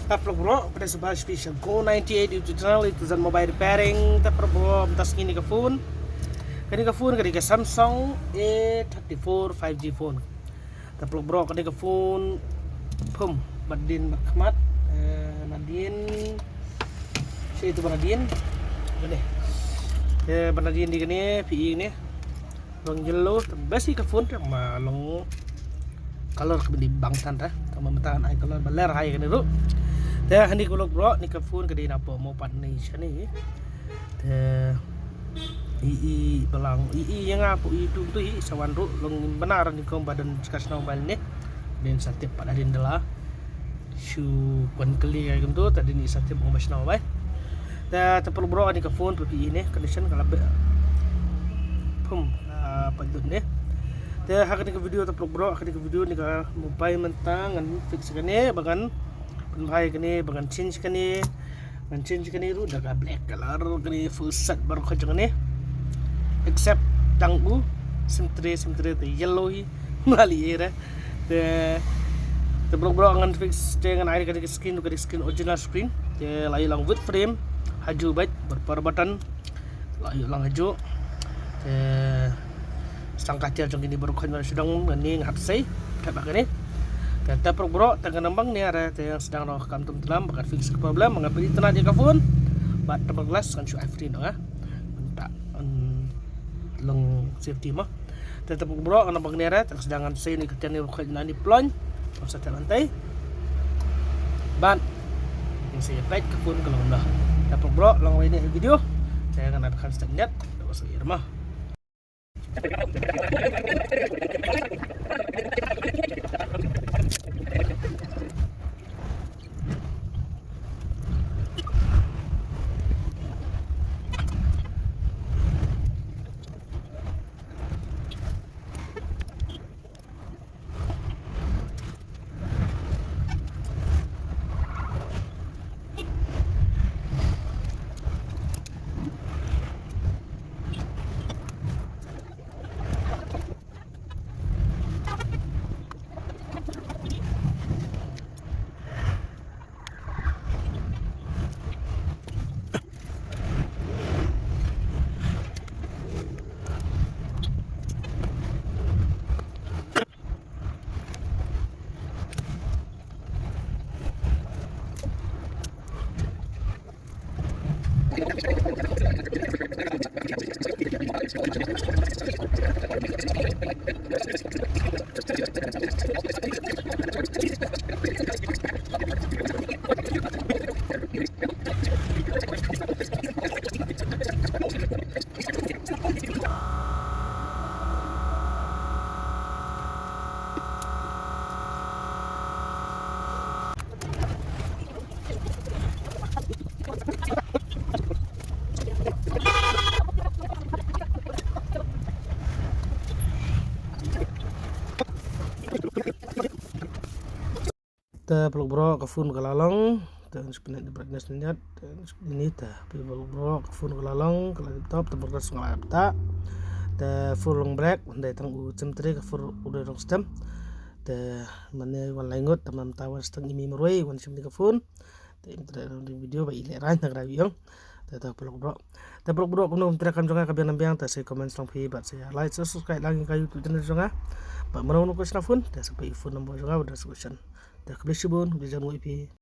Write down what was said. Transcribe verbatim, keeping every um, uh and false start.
Te paralok baroh, phi dei sngewbha sha Go ninety-eight YouTube channel, ito zan mobile repairing. Te paralok baroh, mynta sngi kane ka phone, kane ka phone ka dei ka Samsung A thirty-four five G phone. Te paralok baroh, kane ka phone, pum, bad dien bad khmat, eh, nadien, sha ito ba nadien, kane, eh, ba nadien dei kane, phi i kane. Long yellow, te best hi ka phone te, ma long color ka bym dei bang than te. Te ma mynta ngan ai color ba ler hi kane ruh. Te hangne paralok baroh, kane ka phone ka dei na Pomo pat ne shane. Te i i balang i i ïa nga hapoh YouTube tu i sa wan ruh long bynta ruh nyngkong ba don jaka shna mobile ne. Dei sa tip pat hadien da la shu wan kylli ïa kumto, te dei sa tip ong ba shna mobile. Te, te paralok baroh, kane ka phone phi i ne, condition ka la beh. Pum, ah, pat dut ne. Te ha kane ka video, te paralok baroh, ha kane ka video, kane ka mobile mynta ngan fix kane ba ngan pynbha ïa kane, ba ngan change kane. Ngan change kane ruh da ka black color kane, full set baroh ka jong kane. Except tang u sim tray, sim tray te yellow hi. Mali era. Te, te paralok baroh, ngan fix te, ngan ai kane ka screen, kane ka screen, original screen. Te la ïoh lang wood frame, ha ju bad, ber per button. La ïoh lang ha ju. Te sdang ka tiar jong kine baroh khun ba sdang ngan ni ngap sei. Te ba kane. Te, te paralok baroh, te ngan nang bang ne ara, te sdang noh kam tum tlam, ba ngan fix ka problem, ba ngan pynïaid tang ïa ka phone. Bad tempered glass ngan shu ai free noh, ah. Mynta, mm, long safety mo. Te, te paralok baroh, ngan nang bang ne ara, te sdang ngan sei ne ka tiar ne ba khun na ni plon. Ngan sa te mynta. Bad ngan sei peit ka phone ka long noh. Te paralok baroh, long wei ne video. Te ngan ai ba khan step net. Te ba sa ïa mo. Te paralok baroh, ka phone ka la long. Te ngan shu pynïaid da brightness ngan ïaid. Te ngan shu pynïaid te. Paralok baroh, ka phone ka la long, ka la tip top, te brightness nga la ïaid ta. Te full long black, dei tang u sim tray, ka phone u dei rong stem. Te mane wan lai ngut, te mynta wan sdang imi marwei, wan shim ne ka phone. Te im te da video ba i leh rang na ka ïong. Te, te paralok baroh. Te paralok baroh, kumno kumta kam jong nga ka biang nam biang, te sa comment lang phi, bad sa like, sa subscribe lang ïa ka YouTube channel jong nga. Bad mano mano kwah shna phone, te sa phi phone number jong nga, bad sa question. Te khublei shibun, khublei jan ngi phi.